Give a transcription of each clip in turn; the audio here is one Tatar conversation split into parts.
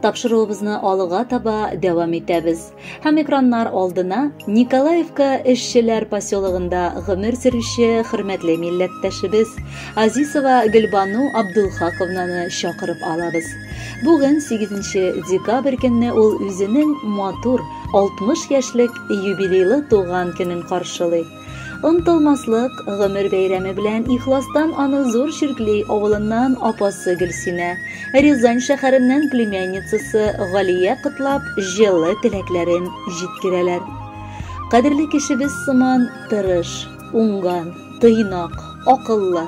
Тапшыруыбызны алга таба дәвам итәбез. Һәм экраннар алдына Николаевка эшчеләр поселогында гомер сөрүче хөрмәтле милләттәшебез Азисова Гөлбану Абдулхаковнаны чакырып алабыз. Бүген 8 декабрь көнне ул үзенең матур 60 яшьлек юбилейлы туган көнен каршылый. Онтылмаслык гомер бәйрәме белән ихластан аны Зур Чиркли авылыннан апасы Гөлсинә, Рязань шәһәреннән племянницасы Галия котлап, җылы теләкләрен җиткерәләр. Кадерле кешебез сыман тырыш, уңган, тыйнак, акыллы,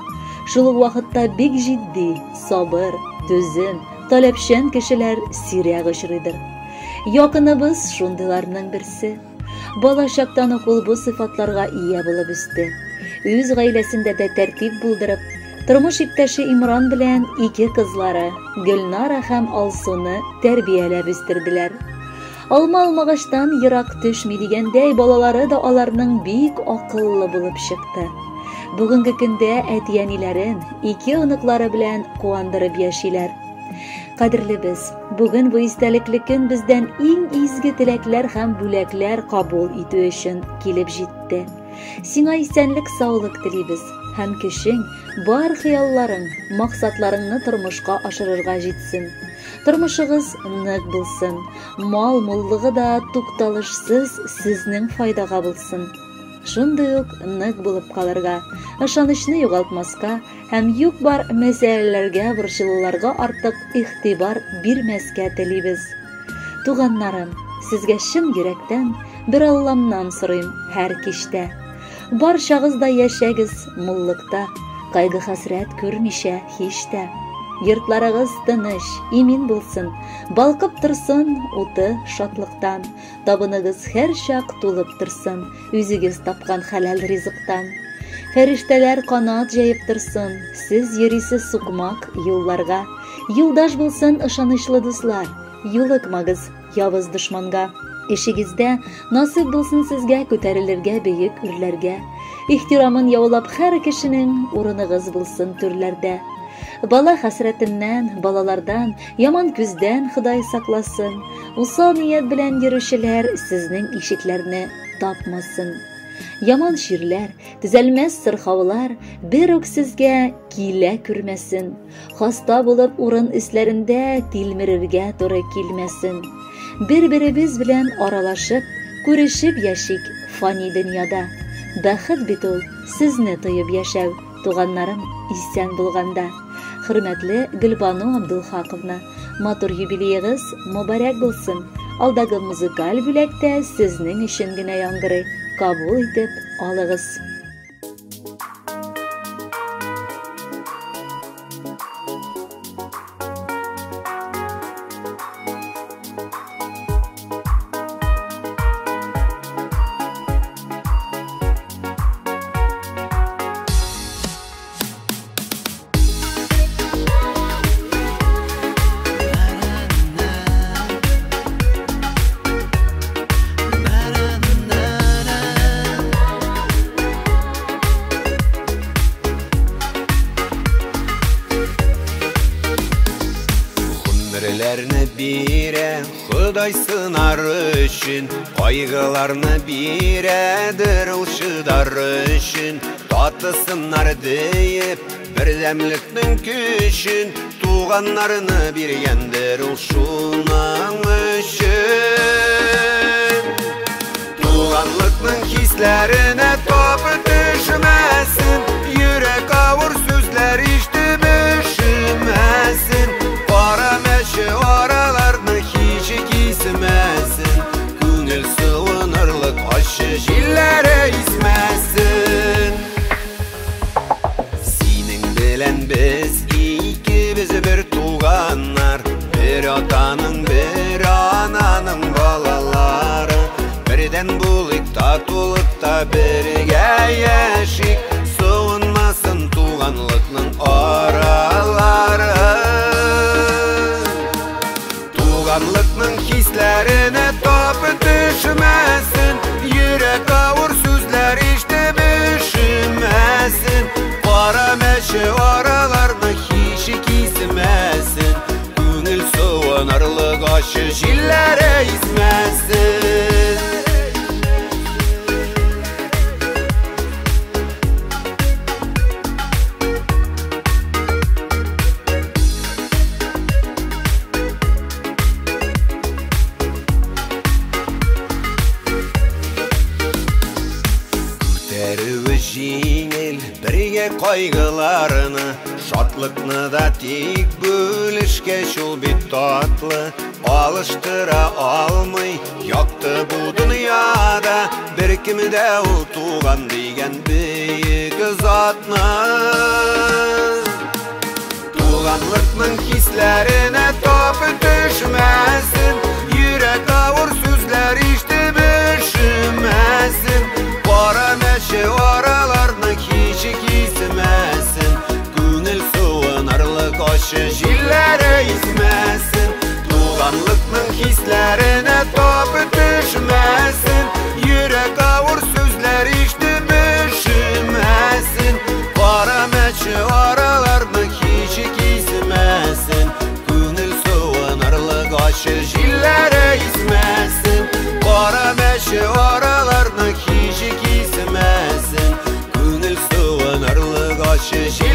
шул ук вакытта бик җитди, сабыр, түзем, таләпчән кешеләр сирәк очрыйдыр. Якыныбыз шундыйларның берсе. Бала чактан ук ул бу сыйфатларга ия булып үсте. Үз гаиләсендә дә тәртип булдырып, тормыш иптәше Имран белән ике кызлары Гөлнара һәм Алсуны тәрбияләп үстерделәр. Алма алмагачтан ерак төшми дигәндәй, балалары да аларның бик акыллы булып чыкты. Бүгенге көндә әти-әниләрен ике оныклары белән куандырып яшиләр. Кадерлебез, бүген бу истәлекле көн бездән иң изге теләкләр һәм бүләкләр кабул итү өчен килеп җитте. Сиңа исәнлек, саулык телибез һәм көчең, бар хыялларың, максатларыңны тормышка ашырырга җитсен. Тормышыгыз нык булсын, мал муллыгы да тукталышсыз сезнең файдага булсын. Шундый ук нык булып калырга, ышанычны югалтмаска һәм юк-бар мәсьәләләргә борчылуларга артык игътибар бирмәскә телибез. Туганнарым, сезгә чын йөрәктән бер Алламнан сорыйм һәр кичтә. Барчагыз да яшәгез муллыкта, кайгы-хәсрәт күрмичә һич тә. Йортларыгыз тыныч, имин булсын, балкып торсын уты шатлыктан. Табыныгыз һәрчак тулып торсын, үзегез тапкан хәләл ризыктан. Фәрештәләр канат җәеп торсын, сез йөрисез сукмак юлларга. Юлдаш булсын ышанычлы дуслар, юлыкмагыз явыз дошманга. Эшегездә насыйп булсын сезгә күтәрелергә бөек үрләргә. Ихтирамын яулап һәр кешенең урыныгыз булсын түрләрдә. Бала хәсрәтеннән, балалардан, яман күздән Ходай сакласын. Усал ният белән йөрүчеләр сезнең ишекләрне тапмасын. Яман чирләр, төзәлмәс сырхаулар бер үк сезгә килә күрмәсен. Хаста булып урын өсләрендә тилмерергә туры килмәсен. Бер-беребез белән аралашып, күрешеп яшик фани дөньяда. Бәхет бит ул сезне тоеп яшәү, туганнарым исән булганда. Хөрмәтле Гөлбану Абдулхаковна, матур юбилеегыз мөбарәк булсын. Алдагы музыкаль бүләк тә сезнең өчен генә яңгырый. Кабул итеп алыгыз. Гомерләрне бирә Ходай сынар өчен, кайгыларны бирәдер ул чыдар өчен. Татысыннар диеп бердәмлекнең көчен, туганнарны биргәндер ул шуның өчен. Туганлыкның хисләренә тап төшмәсен, йөрәк авыр сүзләр ишетеп өшемәсен. Кара мәче араларны һич кисмәсен, күңел сыуынырлык ачы җилләре исмәсен. Синең белән без икебез бер туганнар, бер атаның, бер ананың балалары. Бердән булыйк, татулыкта бергә яшик, суынмасын туганлыкның аралары. Туганлыкның хисләренә тап төшмәсен, йөрәк авыр сүзләр ишетеп өшемәсен. Кара мәче араларны һич кисмәсен, күңел сыуынырлык җиңел бергә кайгыларны, шатлыкны да тик бүлешкәч ул бит татлы. Алыштыра алмый якты бу дөньяда беркем дә ул туган дигән бөек затны. Туганлыкның хисләренә тап төшмәсен, йөрәк авыр сүзләр ишетеп өшемәсен, кара мәче араларны һич кисмәсен, күңел суынырлык ачы җилләре исмәсен. Туганлыкның хисләренә тап төшмәсен, йөрәк авыр сүзләр ишетеп өшемәсен, кара мәче араларны һич кисмәсен, күңел суынырлык ачы җилләре исмәсен, кара мәче араларны һич кисмәсен, күңел суынырлык ачы җилләре.